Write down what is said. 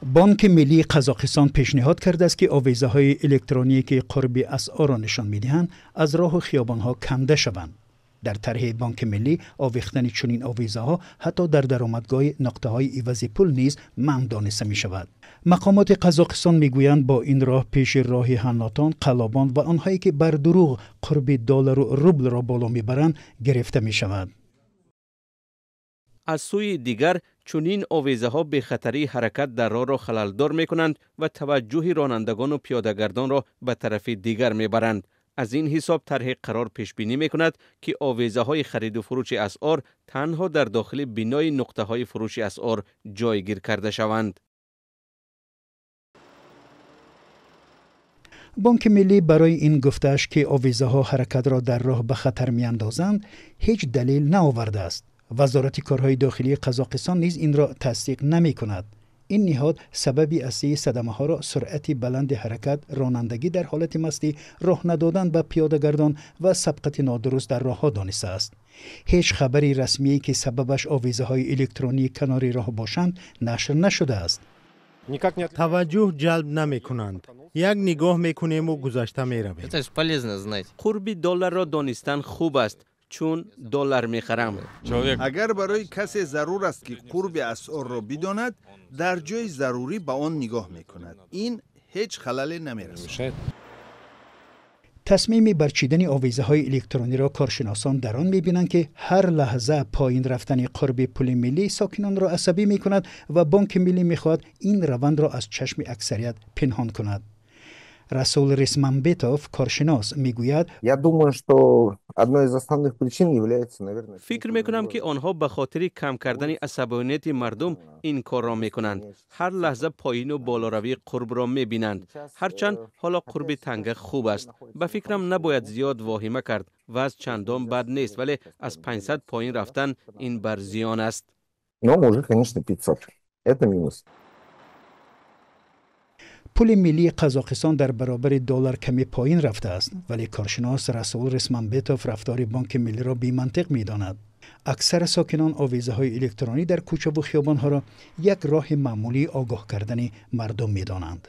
Бонки миллии Қазоқистон пешниҳод кардааст, ки овезаҳои электроние, ки қурби асъорро нишон медиҳанд, аз роҳу хиёбонҳо канда шаванд. Дар тарҳи Бонки миллӣ овехтани чунин овезаҳо ҳатто дар даромадгоҳи нуқтаҳои ивази пул низ манъ дониста мешавад. Мақомоти Қазоқистон мегӯянд, бо ин роҳ пеши роҳи ҳаннотон, қаллобон ва онҳое, ки бар дурӯғ қурби доллару рублро боло мебаранд, гирифта мешавад. Аз сӯи дигар, чунин овезаҳо бехатарии ҳаракат дар роҳро халалдор мекунанд ва таваҷҷӯҳи ронандагону пиёдагардонро ба тарафи дигар мебаранд. Аз ин ҳисоб тарҳи қарор пешбинӣ мекунад, ки овезаҳои хариду фурӯши асъор танҳо дар дохили бинои нуқтаҳои фурӯши асъор ҷойгир карда шаванд. Бонки миллӣ барои ин гуфтааш, ки овезаҳо ҳаракатро дар роҳ ба хатар меандозанд, ҳеҷ далел наовардааст. Вазорати корҳои дохилии Қазоқистон низ инро тасдиқ намекунад. Ин ниҳод сабаби аслии садамаҳоро суръати баланди ҳаракат, ронандагӣ дар ҳолати мастӣ, роҳ надодан ба пиёдагардон ва сабқати нодуруст дар роҳҳо донистааст. Ҳеҷ хабари расмие, ки сабабаш овезаҳои электронии канори роҳ бошанд, нашр нашудааст. Таваҷҷӯҳ ҷалб намекунанд. Як нигоҳ мекунему гузашта меравем. Это ж полезно знать. Қурби долларро донистан хуб аст, чун доллар мехарам. Агар барои касе зарур аст, ки қурби асъорро бидонад, дар ҷои зарурӣ ба он нигоҳ мекунад. Ин ҳеҷ халале намерасонад. Тасмими барчидани овезаҳои электрониро коршиносон дар он мебинанд, ки ҳар лаҳза поин рафтани қурби пули миллӣ сокинонро асабӣ мекунад ва Бонки миллӣ мехоҳад ин равандро аз чашми аксарият пинҳон кунад. Расул Рисмамбетов, коршинос, мегӯяд: Я думаю, что одной из основных причин является, наверное, Фикр мекунам, ки онҳо ба хотири кам кардани асабонияти мардум ин корро мекунанд. Ҳар лаҳза поину болоравии қурбро мебинанд. Ҳарчанд ҳоло қурби танга хуб аст, ба фикрам, набояд зиёд воҳима кард. Вазъ чандон бад нест, вале аз 500 поин рафтан ин бар зиён аст. Но уже, конечно, 500. Это минус. Пули миллии Қазоқистон дар баробари доллар каме поин рафтааст, вале коршинос Расул Рисмамбетов рафтори Бонки миллиро бемантиқ медонад. Аксар сокинон овезаҳои электронӣ дар кӯчаву хиёбонҳоро як роҳи маъмулии огоҳ кардани мардум медонанд.